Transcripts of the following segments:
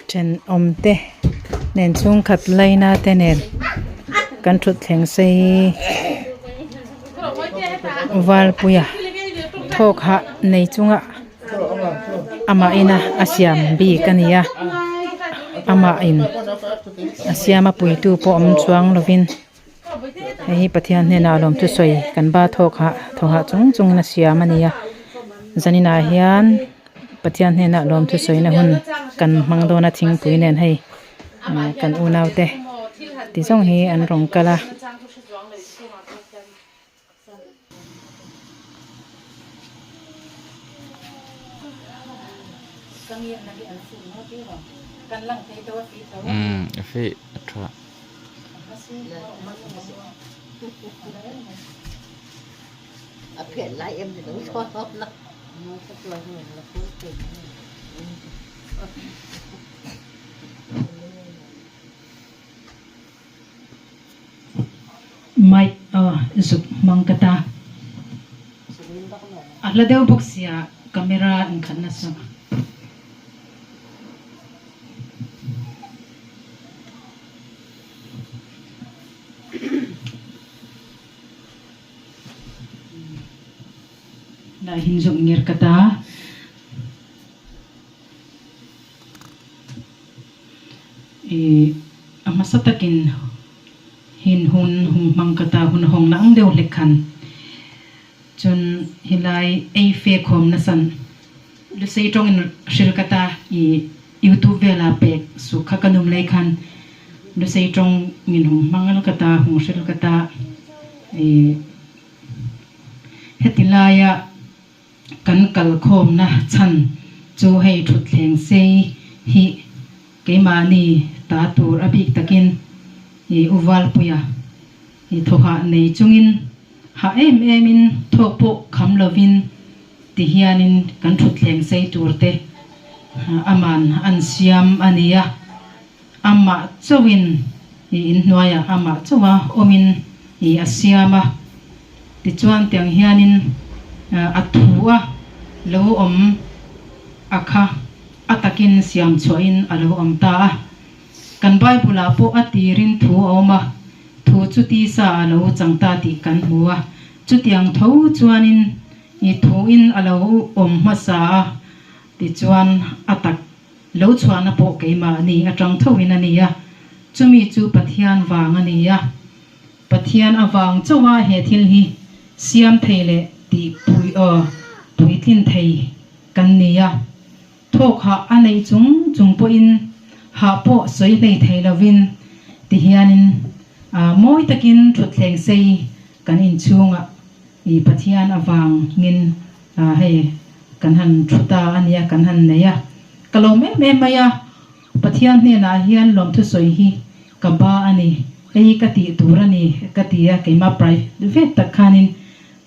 Thenawm te nen chhungkhat laina te nen kan thutthleng sei valpuia thawk hah nei chunga amah ina a siam bik a ni a amah in a siam a puitu pawh awm chuang lovin. Hei hi Pathian hnenah lawm thusawi kan ba thawk hah thaw hah chung chungin a siam a ni a zaninah hian Pathian hnenah lawm thusawina hun kan hmang dawn a thingpui nen hei kan unaute ti zawng hi an rawn kal a. Umm a feh a tha. Mic aw zuk hmang ka ta. A hla deuh bawk sia camera inkhatna chu. Lah hin zuk ngir ka ta. Ih a hmasa takin hin hun hung hmang ka ta hun hawng na ang deuh hlek khan chun helai ei fe khawm nasan lusei tawngin hril ka ta ih youtube vela pek suk kha ka num lei khan lusei tawngin hung hmang ka ta hung hril ka ta ih heti laia Kan kalkhawmna chhan chu hei thutthleng sei hi keimahni ta tur a bik takin i u Valpuia i thawhah nei chungin hah em emin thawk pawh kham lovin ti hianin kan thutthleng sei tur te aman an siam a ni a, amah chauhin i inhnuaiah amah chauha awmin i a siam a. Tichuan tiang hianin a thu a lo awm a kha a takin siam chhuahin a lo awm ta a. Kan Bible-ah pawh a tirin thu a awm a, thu chu tisa a lo chang ta tih kan hmu a. Chutiang tho chuanin i thuin a lo awm hmasa a, tichuan a tak lo chhuahna pawh keimahni atang thoin a ni a, chumi chu Pathian vang a ni a. Pathian avang chauha he thil hi siam thei leh tih pui aw puitlin thei kan ni a. Thawk hah a neih chung chung pawhin hah pawh sawi hlei thei lovin ti hianin mawi takin thutthleng sei kan inchhungah i Pathian avangin hei kan han thu ta a nia kan han nei a. Ka lawm em em mai a. Pathian hnenah hian lawmthusawi hi ka ba a ni, hei hi ka tih tur a ni ka ti a, keimah private tak khanin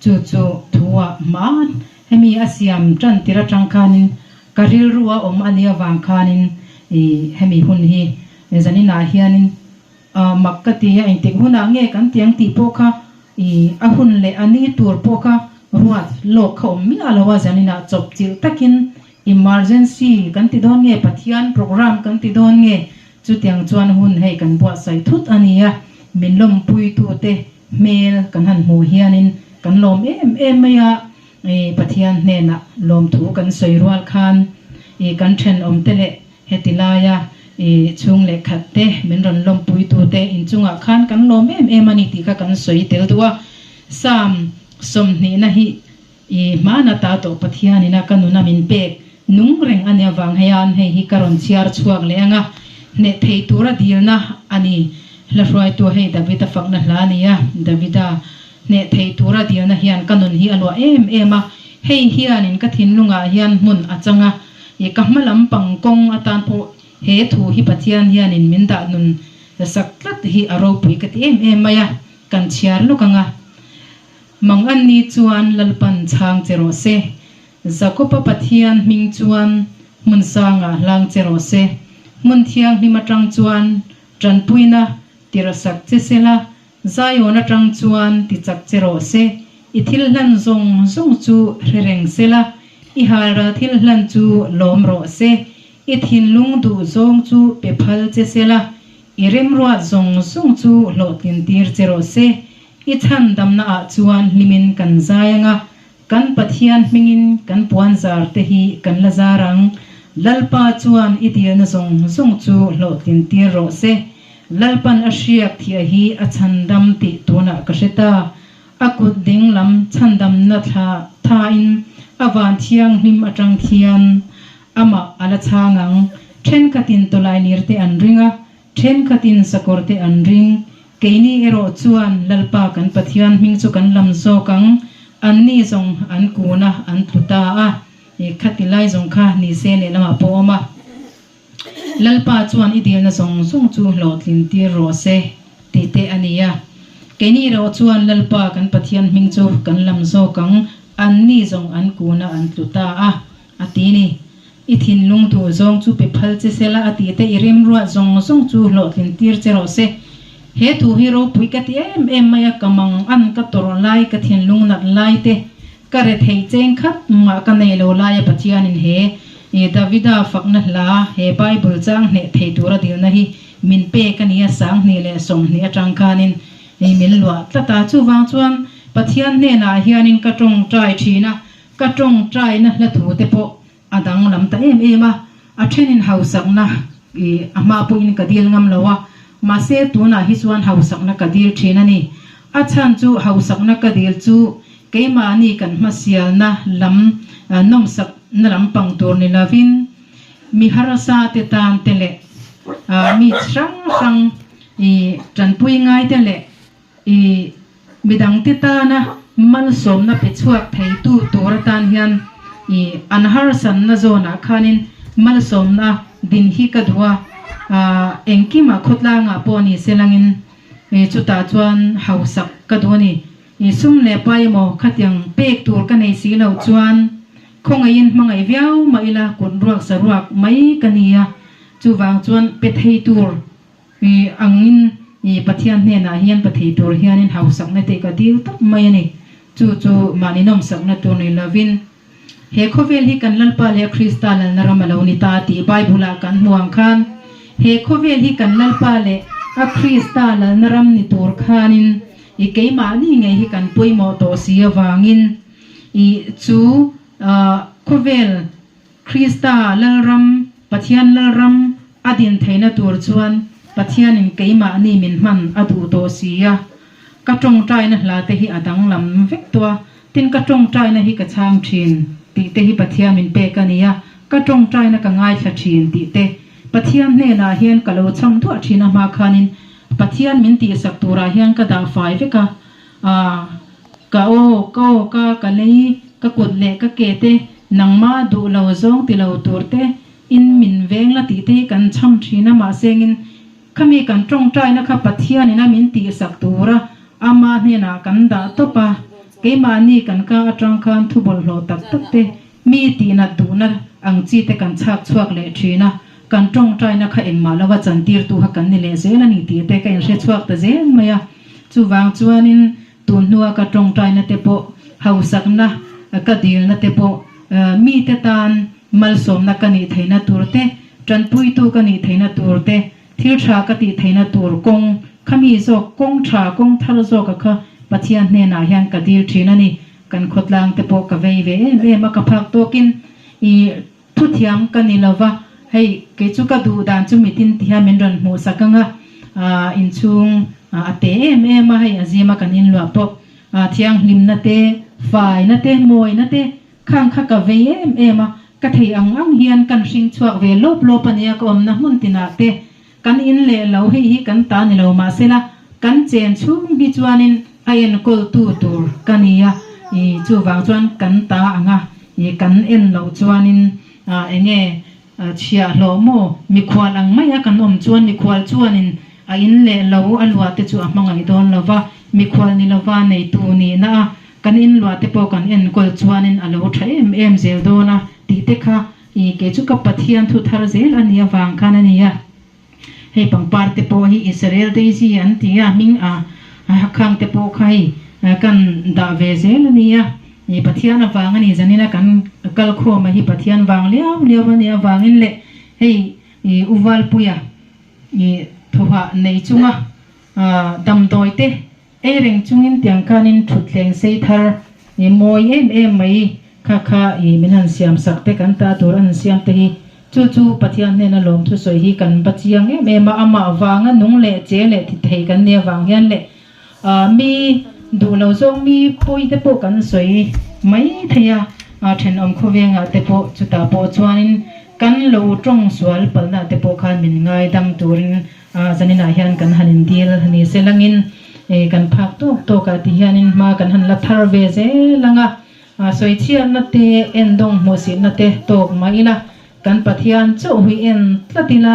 chu chu thu-ah hmaan hemi a siam tan tir atang khanin ka rilru a awm a nih avang khanin ih hemi hun hi zaninah hianin mak ka ti a, engtik hunah nge kan tiang tih pawh kha ih a hun leh a ni tur pawh kha ruat lawk kha awm miah lo a, zaninah chawp chilh takin Emergency kan ti dawn nge Pathian program kan ti dawn nge chutiang chuan hun hei kan buatsaih thut a nia, min lawmpuitute hmel kan han hmuh hianin kan lawm em em mai a, i Pathian hnenah lawmthu kan sawi rual khan i kan thenawmte leh heti laia i chhung leh khatte min rawn lawmpuitute inchungah khan kan lawm em em a ni tih kha kan sawi tel duh a, Psalm sawmhnihna hi I hmana ta tawh Pathianin a ka nuna min pek nung reng a nia vang hian hei hi ka rawn chhiar chhuak leh ang a, hneh thei tura dilna a ni. Hla hruaitu hei Davida fakna hla a ni a, Davida hneh thei tura dilna hian ka nun hi a luah em em a, hei hianin ka thinlungah hian hmun a chang a, i ka hma lam pang kawng atan pawh he thu hi Pathian hianin min dah nun sak tlat hi a ropui ka ti em em mai a, kan chhiar lawk ang a. Mang an ni chuan Lalpan chhang che rawh se. Jakopa Pathian hming chuan Hmun sangah hlang che rawh se. Hmun thianghlim atang chuan tanpuina tirhsak che sela, Zion atang chuan tichak che rawh se. I thil hlan zawng zawng chu hre reng sela, i halral thil hlan chu lawm rawh se. I thinlung duh zawng chu pe phal che sela, i remruat zawng zawng chu hlawhtlin tir che rawh se. I chhandamna ah chuan hlimin kan zai anga, kan Pathian hmingin kan puan zar te hi kan la zar ang. Lalpa chuan i dilna zawng zawng chu hlawhtlin tir rawh se. Lalpan a hriak thiah hi a chhandam tih tunah ka hre ta. A kut dinglam chhandamna thla thain a van thianghlim atang khian amah a la chhang ang. Thenkhatin tawlailir te an ring a, thenkhatin sakawr te an ring. Keini erawh chuan Lalpa kan Pathian hming chu kan lam zawk ang. Anni zawng an kun a, an tlu ta a. Khati lai zawng kha ni se lehlamah pawh a awm a. Lalpa chuan i dilna zawng zawng chu hlawhtlin tir rawh se tih te a ni a. Keini erawh chuan Lalpa kan Pathian hming chu kan lam zawk ang, anni zawng an kun a an tlu ta a, a ti ni. I thinlung duh zawng chu pe phal che sela a tih te i remruat zawng zawng chu hlawhtlin tir che rawh se. He thu hi ropui ka ti em em mai a, ka mang an ka tawrh lai, ka thinlung nat lai te, Ka rethei cheng khat mah ka nei lo laia Pathianin he Davida fakna hla he Bible chang hneh thei tura dilna hi min pek a nia 2020 atang khanin min luah tlat a. Chuvang chuan Pathian hnenah hianin ka tawngtai thin a, ka tawngtaina hla thu te pawh a danglam ta em em a, a thenin hausakna a hma pawhin ka dil ngam lo a, mahse tunah hi chuan hausakna ka dil thin a ni. A chhan chu hausakna ka dil chu keimahni kan hmasialna lam nawmsakna lam pang tur ni lovin mi harsa te tan te leh mi hrang hrang tanpui ngai te leh I midangte tana malsawmna pe chhuak theitu tur atan hian i an harsanna zawnah khanin malsawmna din hi ka duh a, engkimah khawtlangah pawh ni se langin chutah chuan hausak ka duh a ni. I sum leh pai emaw khatiang pek tur ka nei si loh chuan khawngaihin hmangaih viau mah ila kut ruak saruak mai ka ni a, chuvang chuan pe thei tur I angin i Pathian hnenah hian pa thei tur hianin hausakna te ka dil tawp mai a ni. Chu chu mahni nawmsakna tur ni lovin he khawvel hi kan Lalpa leh Krista lalna ram a lo ni ta tih Bible-ah kan hmu ang khan he khawvel hi kan Lalpa leh a Krista lalna ram ni tur khanin i keimahni ngei hi kan pawimawh tawh si avangin i chu khawvel Krista Lalram, Pathian Lalram a din theihna tur chuan Pathianin keimahni min hman a duh tawh si a. Ka tawngtaina hla te hi a danglam vek tawh a, tin ka tawngtaina hi ka chhang thin tih te hi Pathian min pek a ni a, ka tawngtaina ka ngaithla thin tih te Pathian hnenah hian ka lo chham duah thin a hma khanin Pathian min tihsak turah hian ka dah fai vek a, Aaa, ka aw, ka aw ka ka lei, ka kut leh ka ke te, nangmah duh lo zawng ti lo tur te in min veng la tih te hi kan chham thin a, mahse engin khami kan tawngtaina kha Pathian in a min tihsak tura ama hnenah kan dah tawp a, keimahni kan ka atang khan thu bawlhhlawh tak tak te mi tihnat duhna ang chi te kan chhak chhuak leh thin a, kan tawngtaina kha engmah lova chantirtu kha kan ni leh zel a ni tih te ka inhre chhuak ta zel mai a. Chuvang chuanin tun hnua ka tawngtaina te pawh, hausakna ka dilna te pawh, mite tan malsawmna ka nih theihna tur te, tanpuitu ka nih theihna tur te, thil tha ka tih theihna tur kawng, khami zawk kawng tha, kawng thar zawka kha Pathian hnenah hian ka dil thin a ni. Kan khawtlang te pawh ka vei ve em em a, ka phak tawkin i Thuthiam ka ni lova, hei kei chu ka duh dan chu mitin ti hian min rawn hmuh sak ang a, inchhung a te em em a, hei a zima kan inluah pawh thianghlimna te, faina te, mawina te khang kha ka vei em em a, ka thei ang ang hian kan hring chhuak ve lawp lawp a nia ka awmna hmun tinah te kan in leh lo hei hi kan ta ni lo mahsela kan chen chhung hi chuanin a enkawltu tur ka ni a, ih chuvang chuan kan ta ang a, ih kan en loh chuanin eng nge chhiahhlawh maw mikhual ang mai a kan awm chuan mikhual chuanin a in leh lo a luah te chu a hmangaih dawn lo va, mikhual ni lova neitu nihna a kan in luah te pawh kan enkawl chuanin a lo tha em em zel dawn a tih te kha. I kei chu ka Pathian thu thar zel a nih avang khan a ni a. Hei pangpar te pawh hi Israel Daisy an ti a, hming a khang te pawh kha hei kan dah ve zel a ni a. I Pathian avang a ni, zanina kan kal khawm a hi Pathian vang liau liau a nih avangin leh hei i U Valpuia i thawhah nei chunga damdawi te Ei reng chungin tiang khanin thutthleng sei thar i mawi em em mai kha kha i min han siam sak te kan ta tur an siam te hi chu chu Pathian hnena lawmthu sawi hi kan va chiang em em a, amah vanga nung leh che leh ti thei kan nia vang hian leh mi duh lo zawng mi pawi te pawh kan sawi mai thei a, thenawm khawvengah te pawh chutah pawh chuanin kan lo tawng sual palna te pawh khan min ngaidam turin Zaninah hian kan han indil ni se langin kan phak tawk tawk ah ti hianin hma kan han la thar ve zel ang a, sawichhiatna te, endawng hmuhsihna te tawk mah ila, kan Pathian chauh hui en tlat ila,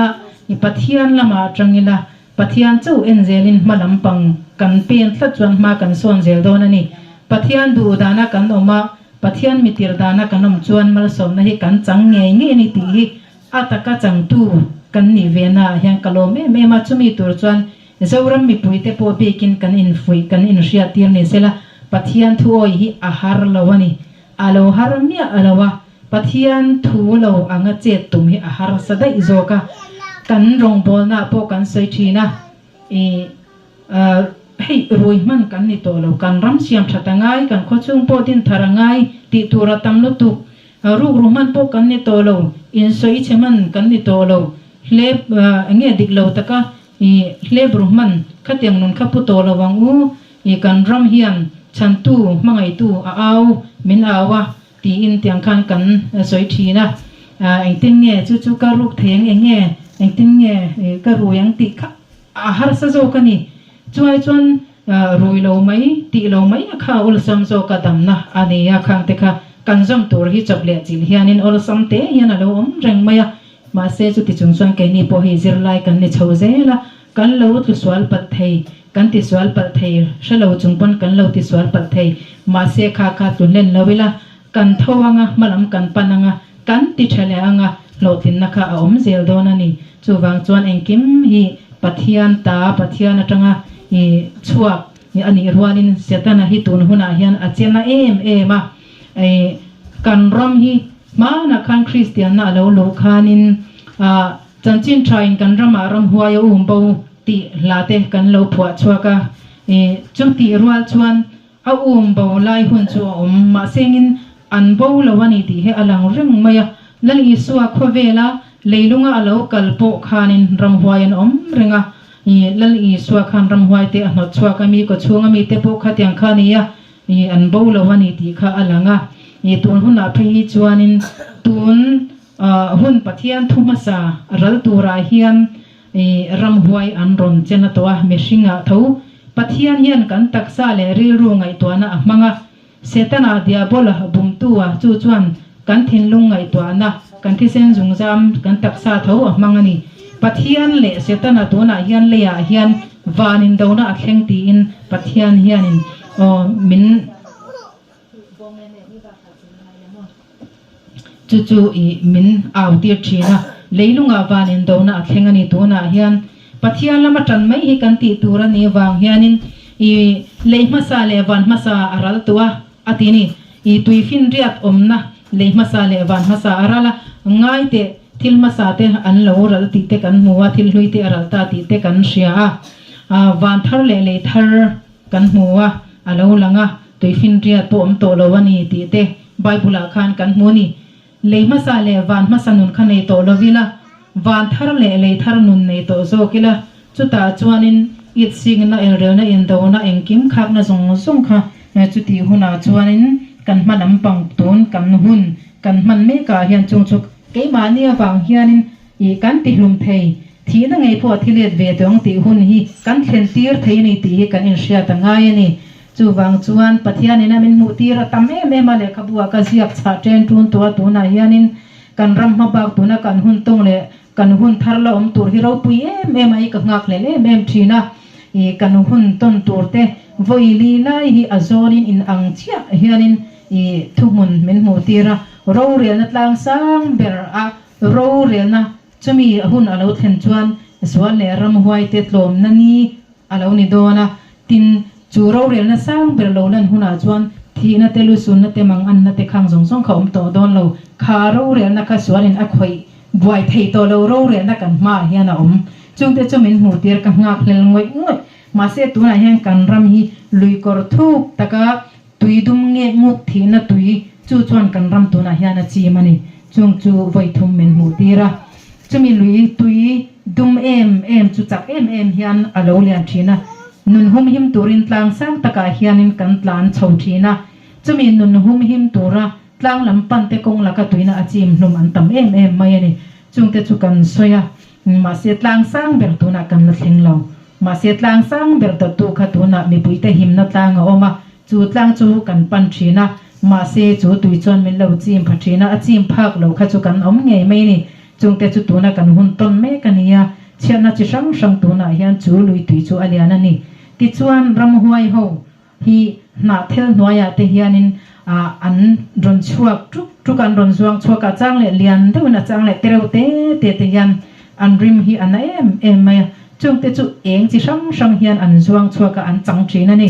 i Pathian lamah atang ila, Pathian chauh en zelin hma lampang kan pen tlat chuan hma kan sawn zel dawn a ni. Pathian duh dana kan awm a, Pathian mitir dana kan awm chuan malsawmna hi kan chang ngei ngei a ni tih hi A taka changtu kan nih ve naah hian ka lawm em em a, chumi tur chuan Zoram mipuite pawh bikin kan infuih, kan inhriattir ni sela, Pathian thu awi hi a har lo a ni. A lo har miah lo a, Pathian thu lo anga chet tum hi a harsa daih zawk a, kan rawngbawlnaah pawh kan sawi thin a, ih hei rui hman kan ni tawh lo, kan ram siam that a ngai, kan khawchhung pawh din thar a ngai tih tur a tam lutuk. Rukru hman pawh kan ni tawh lo, insawi chhe hman kan ni tawh lo, hlep enge dik lo taka i hlep ru hman khatiang nun kha pu tawh lo ang u, i kan ram hian chhantu hmangaihtu a au min au a tiin tiang khan kan sawi thin a, engtin nge chu chu ka ruk thei ang enge engtin nge ka rui ang tih kha a harsa zawk a ni, chuai chuan Rui lo mai, tih lo mai a kha awlsam zawk a damna a ni a, khang te kha kan zawm tur hi chawp leh chilh hianin awlsam te hian a lo awm reng mai a, mahse chuti chung chuan keini pawh hei zirlai kan ni chho zel a, kan lo tlu sual palh thei, kan ti sual palh thei, hre lo chung pawn kan lo ti sual palh thei, mahse kha kha tlu hlen lo ila, kan tho anga, hmalam kan pan anga, kan ti tha leh anga, hlawhtlinna kha a awm zel dawn a ni. Chuvang chuan engkim hi Pathian ta, Pathian atanga i chhuak a nih rualin Setana hi tun hunah hian a che na em em a. I kan ram hi hmanah khan Kristianna a lo luh khanin chanchin thain kan ramah ramhuai a um bo tih hla te kan lo phuah chhuak a. I chutih rual chuan A um bo lai hun chu a awm, mahsengin an bo lo a ni tih hi a lang reng mai a. Lal Isua khawvela leilunga a lo kal pawh khanin ramhuai an awm reng a, ih Lal Isua khan ramhuai te a hnawt chhuak a, mi kawchhunga mite pawh khatiang kha a ni a, ih an bo lo a ni tih kha a lang a. Ih tun hunah phei hi chuanin tun hun Pathian thu hmasa ral turah hian I ramhuai an rawn chen a tawh a, mihringah tho Pathian hian kan taksa leh rilru ngaihtuahna a hmang a, Setana, Diabola, bumtua chu chuan kan thinlung ngaihtuahna, kan thisen zungzam, kan taksa tho a hmang a ni. Pathian leh Setana tunah hian leiah hian van indona a thleng tiin Pathian hianin aw min Chu chu i min au tir thin a, leilungah van indona a thleng a ni. Tunah hian Pathian lama tan mai hi kan tih tur a nih vang hianin i lei hmasa leh van hmasa a ral tawh a, a ti ni. I tuifinriat awmna lei hmasa leh van hmasa a ral a, ngai teh thil hmasa te an lo ral tih te kan hmu a, thil hlui te a ral ta tih te kan hria a. Van thar leh lei thar kan hmu a, a lo lang a, tuifinriat pawh awm tawh lo a ni tih te Bible-ah khan kan hmu a ni. Lei hmasa leh van hmasa nun kha nei tawh lo ila, van thar leh lei thar nun nei tawh zawk ila, chutah chuanin it sikna, elrelna, indona, engkim khakna zawng zawng kha chutih hunah chuanin kan hma lampang tun kan hun kan hman mekah hian chung chu keimahni avang hianin Ih, kan tihlum thei. Thihna ngei pawh a thi let ve tawh ang tih hun hi kan thlen tir thei a ni tih hi kan inhriat a ngai a ni. Chuvang chuan Pathianin a min hmuh tir a tam em em a, lehkhabu ah ka ziak chhah ṭen ṭun tawh a, tunah hianin kan ram hma bak tuna kan hun tawng leh kan hun thar la awm tur hi ropui em em a i ka nghak hlel em em ṭhin a. Ih, kan hun tawn tur te vawi li lai hi a zawnin in ang chiah hianin ih thuhmun min hmuh tir a. Rorelna tlang sang ber a rorelna chumi hun a lo thlen chuan sual leh ramhuaite tlawmna ni a lo ni dawn a. Tin, chu rorelna sang ber lo lan hunah chuan thihna te, lusunna te, manganna te khang zawng zawng kha awm tawh dawn lo. Kha rorelna kha sualin a khawih buai thei tawh lo rorelna kan hmaah hian a awm. Chungte chu min hmuh tir ka nghak hlel ngawih ngawih. Mahse tunah hian kan ram hi luikawr thuk taka Tui dum nge nguk thihna tui chu chuan kan ram tunah hian a chim a ni. Chung chu vawi thum min hmuh tir a. Chumi lui tui dum em em chu chak em em hian a lo lian thin a. Nun hum him turin tlang sang takah hianin kan tlan chho thin a. Chumi nun hum him tura tlang lam pan te kawng laka tuina a chim hlum an tam em em mai a ni. Chungte chu kan sawi a. Mahse tlang sang ber tunah kan la thleng lo. Mahse tlang sang ber dawttu kha tunah mipuite himna tlang a awm a, chu tlang chu kan pan thin a, mahse chu tui chuan min lo chim pha thin a, a chim phak lo kha chu kan awm ngei mai a ni. Chungte chu tuna kan hun tawn mek a ni a, chhiatna chi hrang hrang tunah hian chu lui tui chu a lian a ni. Tichuan ramhuai ho Hi hnah thel hnuaiah te hianin an rawn chhuak tuk tuk a, an rawn zuang chhuak a, a chang leh lian deuhin a chang leh tereuh te te te hian an rim hi a na em em mai a, chungte chu eng chi hrang hrang hian an zuang chhuak a, an chang thin a ni.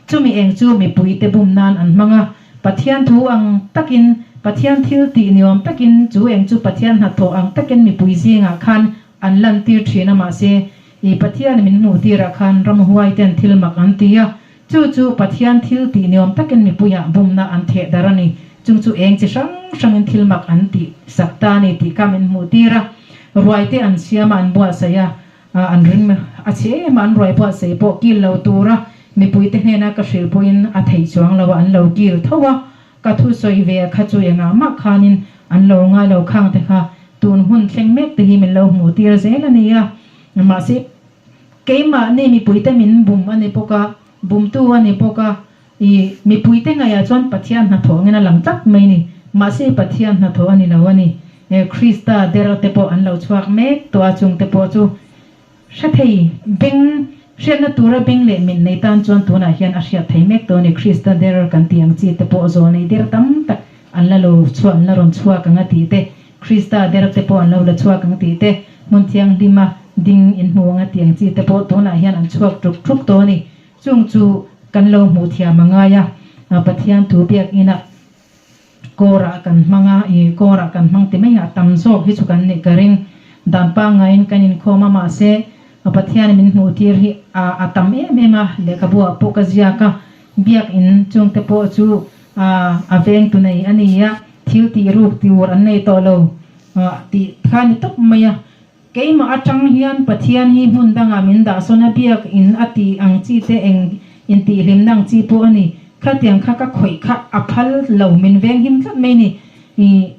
Chumi eng chu mipuite bum nan an hmang a, Pathian thu ang takin, Pathian thil tih ni awm takin chu eng chu Pathian hnathawh ang takin mipui zingah khan an lantir thin a, mahse I Pathian min hmuh tirah khan ramhuai ten thil mak an ti a, chu chu Pathian thil tih niawm takin mipuiah bumna an theh darh a ni. Chung chu eng chi hrang hrangin thil mak an tih sak ta a ni tih kha min hmuh tir a. Ruai te an siam a, an buatsaih a, an rim a chhe em a, an ruai buatsaih pawh kil lo tura mipuite hnena ka hrilh pawhin a theih chuang lo a, an lo kil tho a. Ka thusawi ve kha chu engah mah khanin an lo ngai lo khang te kha tun hun thleng mek te hi min lo hmuh tir zel a ni a. Mahse, keimahni mipuite min bum a ni bawk a, bumtu a ni bawk a, i mipuite ngaihah chuan Pathian hnathawh angin a lang tlat mai ni. Mahse, Pathian hnathawh a ni lo a ni. Krista der te pawh an lo chhuak mek tawh a, chungte pawh chu hre thei beng, hriatna tura beng leh mit nei tan chuan tunah hian a hriat thei mek tawh a ni. Krista der kan tih ang chi te pawh zawlnei der tam tak an la lo chhuah, an la rawn chhuak ang a tih te, Krista der te pawh an lo la chhuak ang tih te, hmun thianghlima ding inhmu anga tih ang chi te pawh tunah hian an chhuak ṭuk ṭuk tawh a ni. Chung chu kan lo hmuh thiam a ngai a, Pathian thu biakinah kawrah kan hmang a, ih kawrah kan hmang ti mai a, tam zawk hi chu kan nih ka ring. Dan pangngaiin kan inkhawm a, mahse Pathianin min hmuh tir hi a a tam em em a, lehkhabu ah pawh ka ziak a, biakin chungte pawh chu a vengtu nei a ni a, thil tih ruk tur an nei tawh lo tih kha a ni tawp mai a. Keimah atang hian Pathian hi hmun dangah min dah sawn a, biak in a tih ang chi te eng intihhlimna ang chi pawh a ni. Khatiang kha ka khawih kha a phal lo, min venghim tlat mai a ni.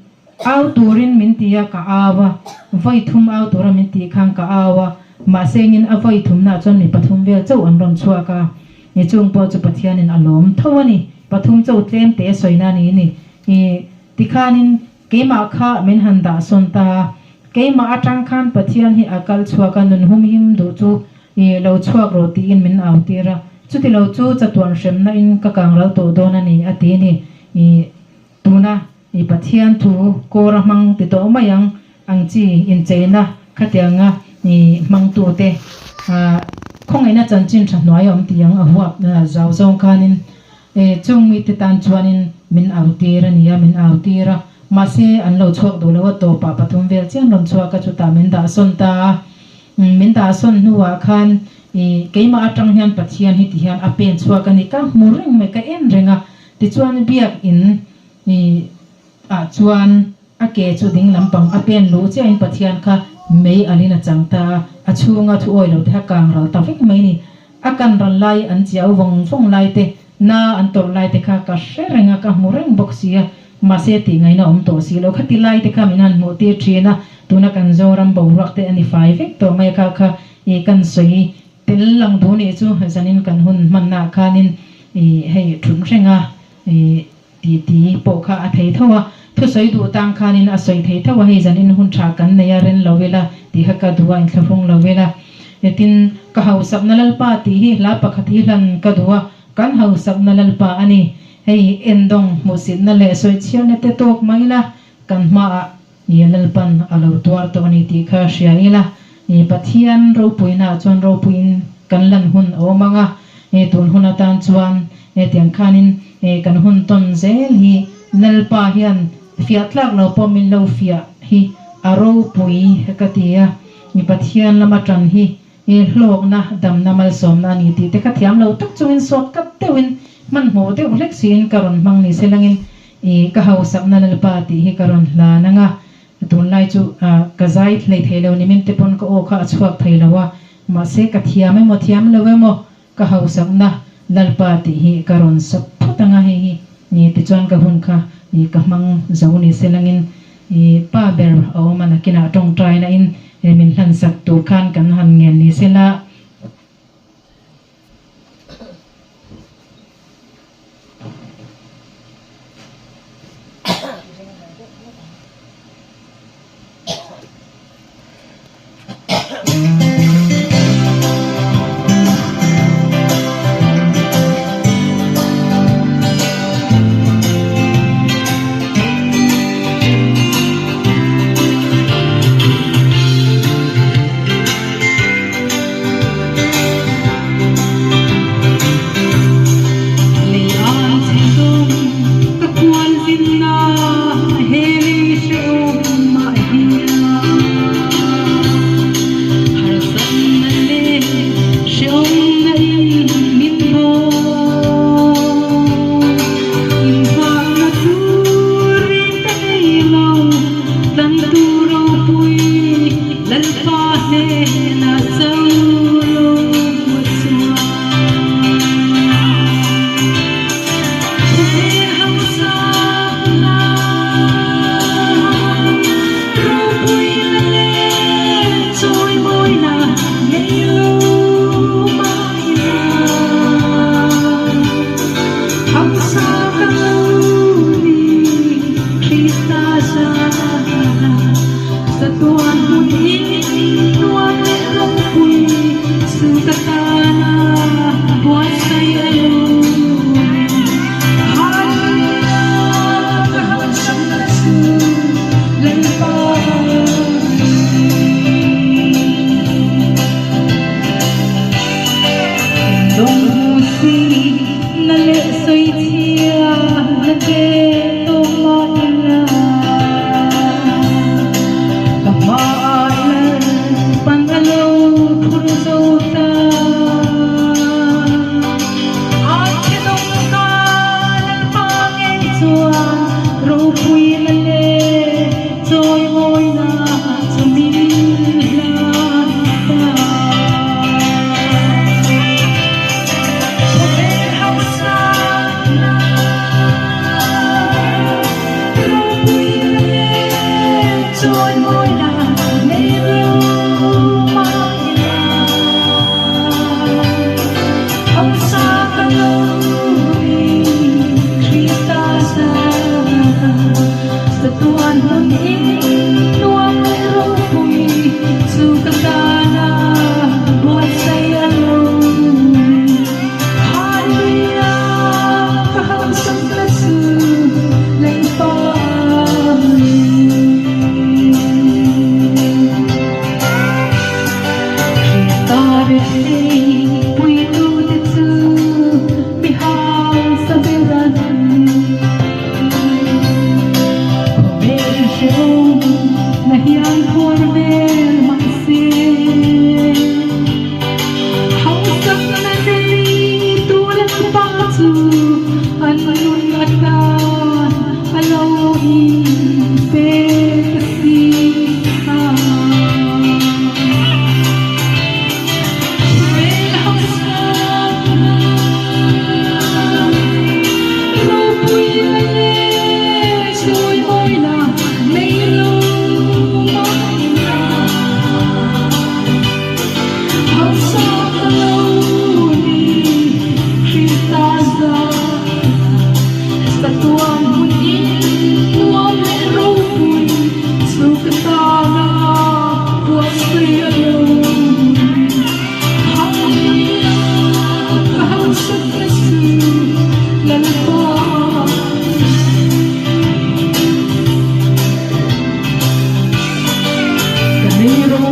Au turin min ti a, ka au a, vawi thum au tura min tih khan ka au a, mahse engin a vawi thumnaah chuan mi pathum vel chauh an rawn chhuak a, ni chung pawh chu Pathianin a lawm tho a ni, pathum chauh tlem te sawina a ni ni. I tikhanin keimah kha min han dah sawn ta a, keimah atang khan Pathian hi a kal chhuak a, nun humhim duh chu i lo chhuak rawh tiin min au tir a, chuti lo chu chatuan hremna in ka kang ral tawh dawn a ni a ti ni. I tuna I Pathian thu kawr a hmang ti tawh mai ang ang chi incheina khatianga i hmangtute khawngaihna chanchin tha hnuai a awm tih ang a huap zau zawng khanin chung mite tan chuanin min au tir a ni a, min au tir a. Mahse an lo chhuak duh lo a, tawpah pathum vel chian rawn chhuak a, chutah min dah sawn ta a. Min dah sawn hnuah khan i keimah atang hian Pathian hi ti hian a pen chhuak a ni, ka hmu reng mai, ka en reng a. Tichuan biakin i ah chuan a ke chu ding lampang a pen luh chiahin Pathian kha mei alin a chang ta a, a chhunga thu awi lo te kha kang ral ta vek mai ni. A kan ral lai an chiau vawng vawng lai te, na an tawrh lai te kha ka hre reng a, ka hmu reng bawk si a, mahse tih ngaihna awm tawh si lo. Khati lai te kha min han hmuh tir thin a, tuna kan Zoram boruak te a ni fai vek tawh mai a, kha kha i kan sawi Tel lang duh nih chu zanin kan hun hmannaah khanin i hei thun reng a, i titi pawh kha a thei tho a, thusawi duh tang khanin a sawi thei tho a, hei zanin hun tha kan nei a, ren lo ila tih kha ka duh a, inthlahrung lo ila. Tin, ka hausakna Lalpa tih hi hla pakhat hi hlan ka duh a, kan hausakna Lalpa a ni. Hei endawng hmuhsitna leh sawichhiarna te tawk mai ila kan hmaah i Lalpan a lo tuar tawh a ni tih kha hria ila, i Pathian ropuinaah chuan ropuiin kan lan hun a awm ang a, i tun hun atan chuan hetiang khanin i kan hun tawn zel hi Lalpa hian fiah tlak lo pawh min lo fiah hi a ropui ka ti a, i Pathian lama tan hi i hlawkna damna malsawmna a ni tih te kha thiam lo tak chungin sawt kat deuhin hmanhmawh deuh hlek siin ka rawn hmang ni se langin I ka hausakna Lalpa tih hi ka rawn hlan ang a, tunlai chu ka zai hlei thei lo nimin te pawn ka aw kha a chhuak thei lo a, mahse ka thiam emaw thiam lo emaw ka hausakna Lalpa tih hi ka rawn sap phawt ang a, hei hi ni tichuan ka hun kha i ka hmang zo ni se langin i pa ber a awm a nakinah tawngtaina in min hlansak tur khan kan han ngen ni se la. Lalpa hnenah cho lo chuan khawvel hausakna ropuina leh chawimawina nei lo mah ila hausa ka lo ni Krista zana Chatuan hmun in nuam leh ropui chu ka tana buatsaih a lo ni. Hallelujah ka hauchhunna chu Lalpa a ni. Engdawng hmu si na leh sawi chhia na te tawk mah ila. Ka hmaah Lalpan a lo phur zo ta.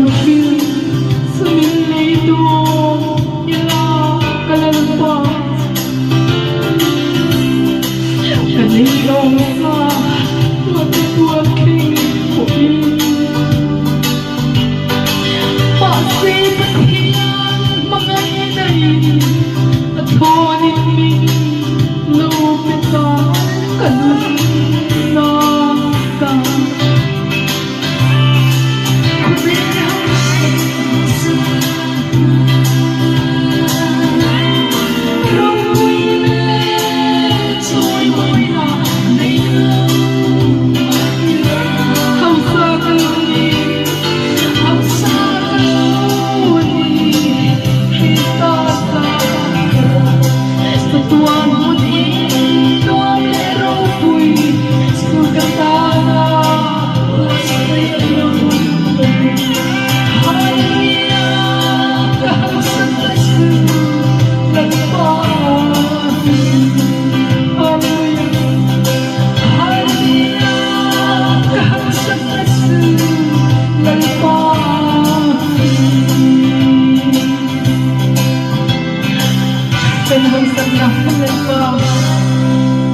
hrilh sumin lei dawn ila ka Lalpa. Ka nei lo sa tuate tual thleng pawhin. Mahse Pathian hmangaihna in a thawnin min lo pe ta ka nunna ta.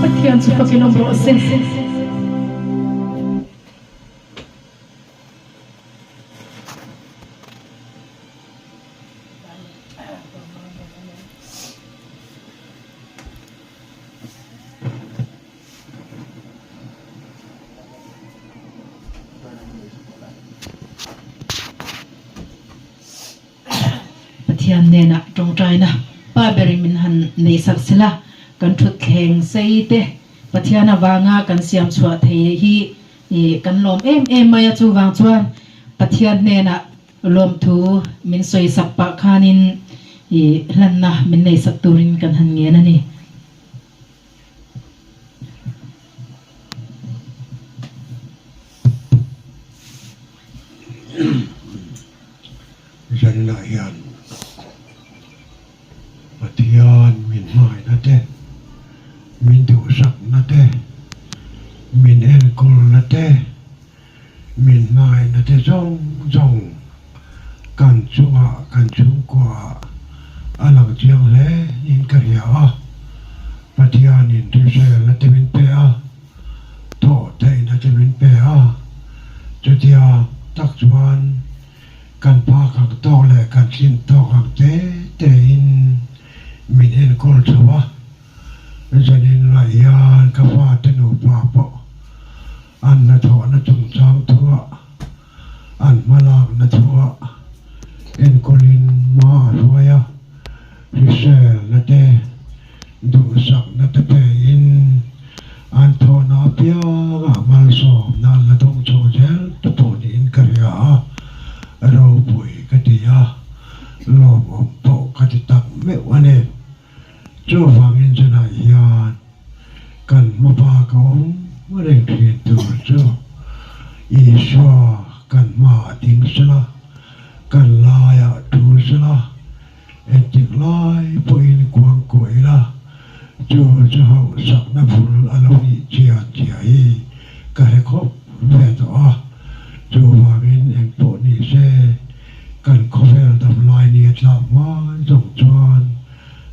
Pathian chu fakin awm rawh se. Pathian hnenah tawngtaina pa berin min han nei sak sela, kan thutthleng sei te Pathian avanga kan siam chhuah thei hi kan lawm em em mai a, chuvang chuan Pathian hnenah lawmthu min sawi sak pah khanin hlanna min nei sak turin kan han ngen a ni. Zanlah hian Pathian min hmangaihna te, min duhsakna te, min enkawlna te, min hmangaihna te zawng zawng kan chungah kan chhungkuaah a lang chiang hle niin ka hria a. Pathianin hriselna te min pe a, thawh theihna te min pe a, chutia tak chuan kan phak ang tawk leh kan tlin tawk ang te tein min enkawl chho a. Zanin lah hian ka fate nupa pawh an hnathawhna chungchang thuah, an hmalakna thuah enkawlin hma a hruai a, hriselna te, duhsakna te peiin an thawhna apiangah malsawmna an la dawng chho zel te pawh niin ka hria a, ropui ka ti a, lawmawm pawh ka ti tak meuh a ni. Chuvangin chunah hian kan hmaba ka awm reng thin tur chu Isua kan hmaah ding sela, kan laiah thu sela, entik lai pawhin kuang kuah ila, chu chu hauhsakna bul a lo nih chian chiah hi ka hre khawp ve tawh a. Chuvangin engpawh ni se kan khawvel damlai ni a tlak hma zawng chuan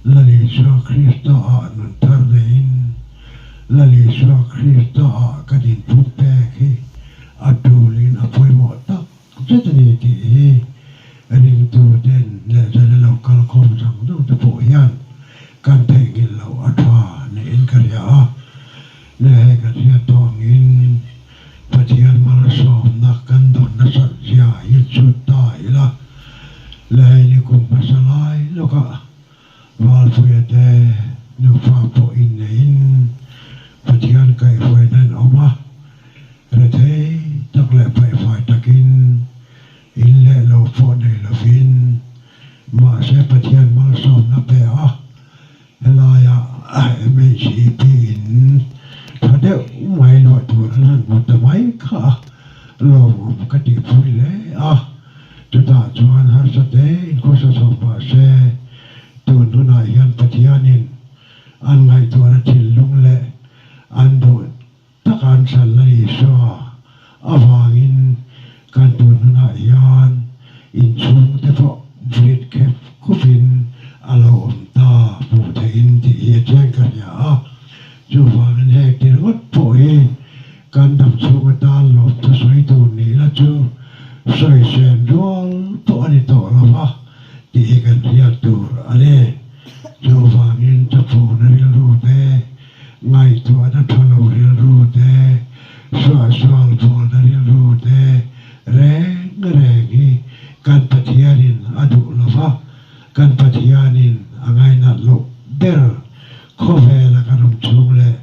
Lal Isua Krista ah nun thar neiin Lal Isua Krista ah ka dinput pek hi a tulin a pawimawh tak zet a ni tih hi ringtu ten leh zan a lo kal khawm zawng zawng te pawh hian kan theihnghilh loh a tha niin ka hria a. Leh hei kan hriat tawh angin Pathian malsawmna kan dawn nasat zia hi chhut ta ila, leh hei ni kum hmasa lai lawkah Valpuia te nufa pawh inneihin Pathian kaihhruaina an awm a, rethei tak leh paihfai takin in leh lo pawh nei lovin mahse Pathian malsawmna pe a, Helaia MHEP in tha deuh mai luah tur an han hmu ta mai kha lawmawm ka tih phui hle a, chutah chuan harsa te inkhawsa chho pah se tun hunah hian Pathianin an ngaihtuahna thinlung leh an duh taka an chhan la Isua avangin kan tun hunah hian. te pawh vun khep khupin a lo awm ta hmuh theihin tih hi a chiang ka hria a. Chuvangin heng ti ringawt pawh hi kan dam chhung atan lawmthu sawi tur nih la chu sawi sen rual pawh a ni tawh lo va tih hi kan hriat tur a ni. Chuvangin chawphuhna rilru te, ngaihtuahna tha lo rilru te, suahsual bualna rilru te reng reng hi kan Pathianin a duh lo va, kan Pathianin a ngainat loh ber Khawvela kan awm chhung leh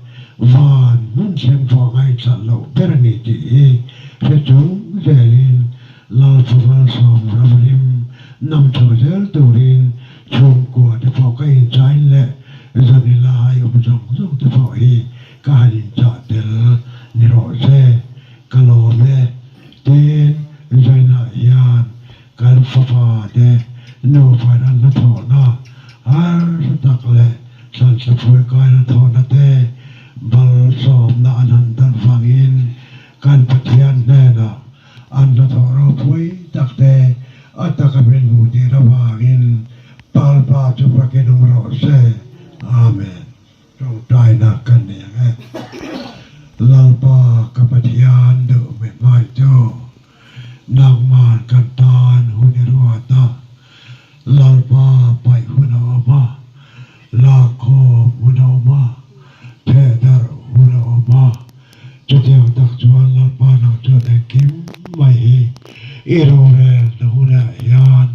van hmun thleng pawh ngaihthlah loh ber a ni tih hi hre chung zelin Lalpa malsawm ramrim nam chho zel turin chhungkua te pawh ka inchain leh zani lai awm zawng zawng te pawh hi ka han inchah tel ni rawh se. Ka lawm e. Tin, Zainah hian Kan fapa te nupa an hnathawhna harsa tak leh thlansa phuaikaina thawhna te malsawmna an han dan vangin kan Pathian hnenah an hnathawh ropui tak te a taka min hmuh tir avangin Palpa chu fakin awm rawh se. Amen. Tawngtaina kan nei ang e. Lalpa ka Pathian duh mi hmai chu nangman kan tan hun i ruat a, Lalpa paih hun a awm a, lakkhawm hun a awm a, thehdarh hun a awm a, chutiang tak chuan Lalpa nang chuan engkim mai hi i rorelna hunah hian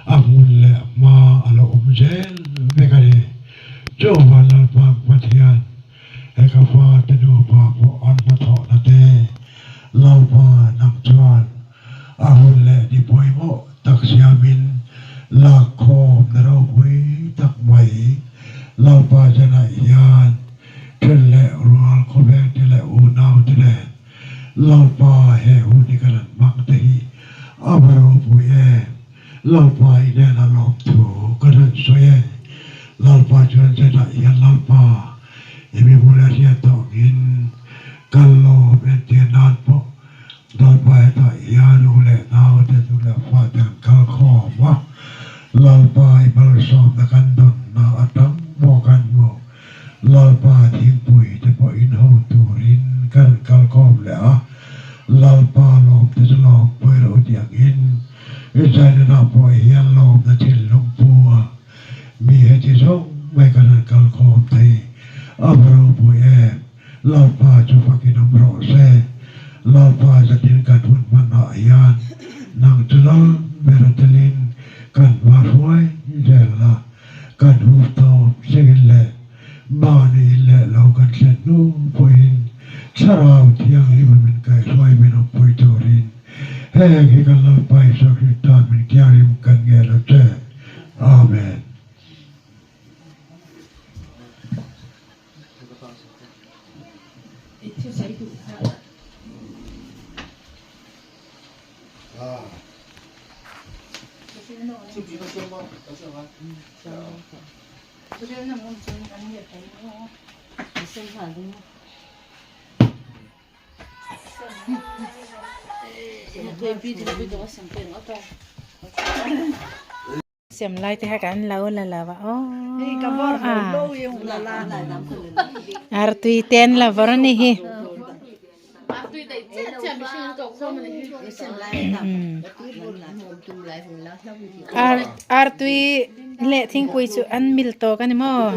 a hmun leh hma a lo awm zel vek a ni. Jehovah Lalpa Pathian, he ka fate nupa pawh an hnathawhna te, Lalpa nang chuan a hun leh ni pawimawh tak siamin lakkhawmna ropui tak mai Lalpa zanah hian then leh rual khawveng te leh unau te nen Lalpa he hun hi kan han hmang te hi a va ropui em! Lalpa i hnenah lawmthu ka rawn sawi e. Lalpa chuan zenah hian Lalpa i mi hmul a hriat tawngin kal lawm entir nan pawh Lalpa hetah hian u leh naute tu leh fate an kal khawm a, Lalpa i malsawmna kan dawnna atang pawh kan hmu. Lalpa thingpui te pawh in ho turin ka rawn kal khawm leh a, Lalpa lawmte chu lawmpui rawh u tih angin Israel-ah pawh hian lawmna thinlung pu a, mi heti zawng mai kan rawn kal khawm thei a va ropui em! Lalpa chu fakin awm rawh se, Lalpa zatin kan hun hmanah hian nang chu lal ber a telin kan hma hruai zel la. Kan hmuh tawp thlengin leh mahni in leh lo kan thlen hnu pawhin Thlarau Thianghlim min kaihhruai min awmpui turin heng hi kan Lalpa Isua Krista min thianghlim kan ngen a che. Amen. Sem lai te kha kan lo la lo a aw artui te an la vawr a ni hi. Artui leh thingpui chu an mil tawk a ni maw?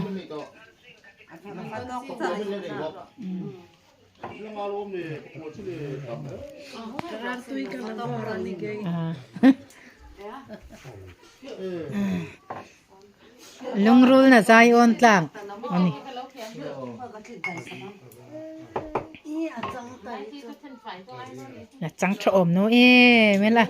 Lungrul na zai awn tlang a ni. A chang tha awm no em em la.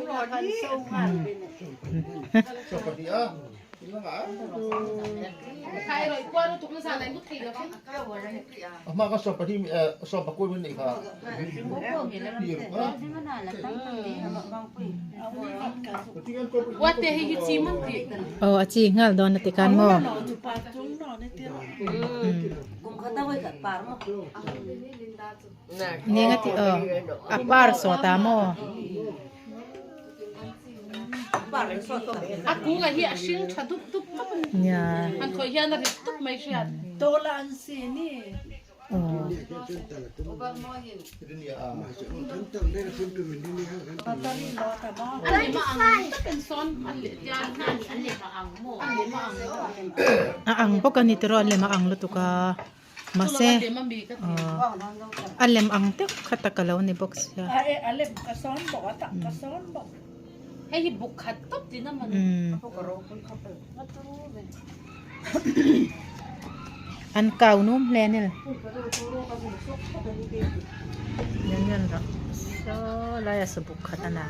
Aw a chi nghal dawn a ti khan maw. Ning a ti aw a par saw ta maw. A kungah hi a hring tha dup dup tawp a ni. Nia. Han khawih hian a rit tup mai hriat. Aw. A lem a ang takin sawn an leh tian an lem a ang maw? An lem a ang. A ang bawk a ni tiraw an lem a ang lutuk a. Mahse a lem ang deuh kha tak a lo ni bawk sia. Hei hi buk khat tawp tihna maw ni? An kau num hle a ni. Yan rawh saw laia saw buk khat a na.